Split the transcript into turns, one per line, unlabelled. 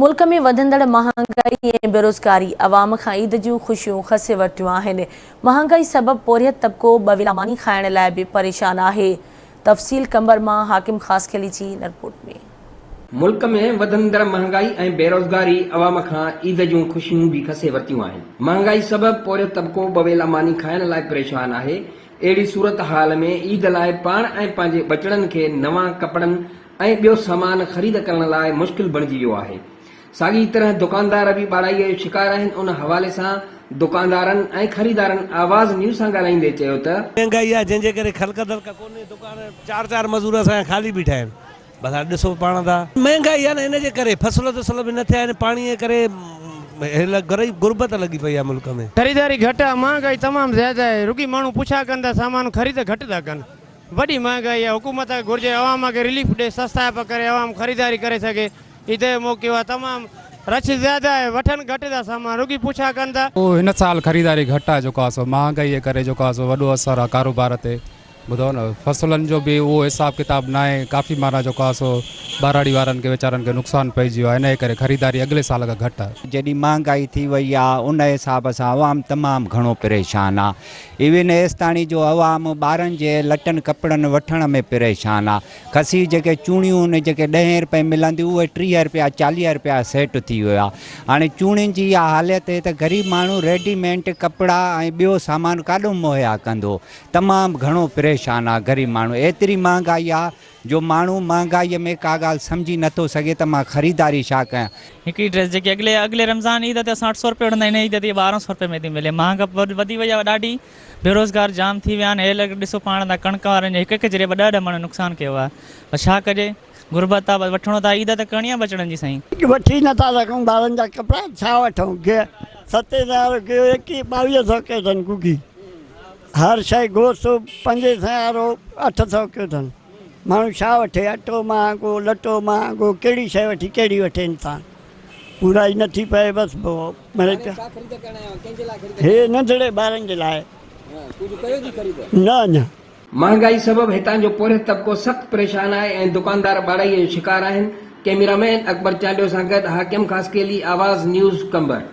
ملڪ ۾ وڌندڙ مهانگائي ۽ بيروزگاري عوام کان عيد جون خوشيون کسي ورتيون آهن، مهانگائي سبب پورهيت طبقو ٻه ويلا ماني کائڻ لاء به پريشان آهي، تفصيل قمبر مان حاڪم خاصخيلي جي هن رپورٽ ۾.
ملڪ ۾ وڌندڙ مهانگائي ۽ بيروزگاري عوام کان عيد جون خوشيون به کسي ورتيون آهن، مهانگائي سبب پورهيت طبقو ٻه ويلا ماني کائڻ لاء پريشان آهي، اهڙي صورتحال ۾ عيد لاء پاڻ ۽ پنهنجي ٻچڙن کي نوان ڪپڙن ۽ ٻيو سامان خريد ڪرڻ لاء مشڪل بڻجي ويو آهي. ساڳي طرح دڪاندار به ٻاڙائيء جو شڪار آهن ان حوالي سان دڪاندارن ۽ خريدارن آواز نيوز سان ڳالهائيندي چيو ته.
مهنگائي آهي جنهن جي ڪري خلق دلق ڪونهي دڪان چار چار مزور اسان جا خالي بيٺا آهن بس هاڻي ڏسو پاڻ ٿا. مهنگائي آهي نه ان جي ڪري فصل وصل به نه ٿيا آهن پاڻي جي ڪري هيل غربت لڳي پئي آهي ملڪ ۾.
خريداري گهٽ آهي مهانگائي تمام زياده آهي رڳي ماڻهو پڇا ڪن ٿا سامان خريد گهٽ ٿا ڪن. وڏي مهانگائي آهي حڪومت کي گهرجي عوام کي رليف ڏي سستائپ ڪري عوام خريداري ڪري سگهي عيد جو موقعو آهي تمام رش زياده آهي وٺن گهٽ ٿا سامان رڳي پڇا ڪن ٿا.
هن سال خريداري گهٽ آهي جيڪو آهي سو مهانگائي جي ڪري جيڪو آهي سو وڏو اثر آهي ڪاروبار تي ٻڌو نه فصلن جو به اهو حساب ڪتاب ناهي ڪافي معنيٰ جيڪو آهي سو ٻهراڙي وارن کي ويچارن کي نقصان پئجي ويو آهي انهي ڪري خريداري اڳلي سال کان گهٽ آهي.
جيڏي مهانگائي ٿي وئي آهي ان حساب سان عوام تمام گهڻو پريشان آهي ايون ايستاڻي جو عوام ٻارن جي لٽن ڪپڙن وٺڻ ۾ پريشان آ. کسي جيڪي چوڻيون هن جيڪي ڏهين رپئي ملنديون اهي 30 رپيا 40 رپيا سيٽ ٿي ويو آ. هاڻي چوڻين جي اها حالت اهي ته غريب ماڻهو ريڊي مينٽ ڪپڙا ۽ ٻيو سامان ڪاڏو مهيا ڪندو. تمام گهڻو پريشان آ غريب ماڻهو. ايتري مهانگائي آ جو ماڻهو مهانگائيء ۾ ڪا ڳالهه سمجهي نه ٿو سگهي ته مان خريداري ڇا ڪيان.
هڪڙي ڊريس جيڪي اڳلي اڳلي رمضان عيد تي اسان 800 رپئي وٺندا آهيون هن عيد تي 1200 رپئي ۾ ٿي ملي مهانگائي وڌي وئي آهي ڏاڍي بيروزگار جام ٿي ويا آهن هيل ڏسو پاڻ ته ڪڻڪ وارن جي هڪ هڪ جريب ڏهه ڏهه مڻ نقصان ڪيو آهي بس ڇا ڪجي غربت آهي بس وٺڻو ته آهي عيد ته ڪرڻي آهي ٻچڙن جي سائين.
وٺي نه ٿا سگهون ٻارن جا ڪپڙا ڇا وٺون گيهه ستين سئين وارو گيهه ايڪيهه ٻاويهه سئو ڪيو اٿن گوگي هر شيء گوشت پنجين سئين وارو 800 ڪيو اٿن. ماڻهو ڇا وٺي، اٽو مهانگو، لٽو مهانگو، ڪهڙي شيء وٺي ڪهڙي وٺي انسان. پورائي نه ٿي پئي بس پوء مري پيا. هي ننڍڙي ٻارن جي لاء. نه اڃا.
مهانگائي سبب هتان جو پورهيت طبقو سخت پريشان آهي ۽ دڪاندار ٻاڙائي جو شڪار آهن. ڪئميرا مين اڪبر چانڊيو سان گڏ حاڪم خاصخيلي، آواز نيوز، قمبر.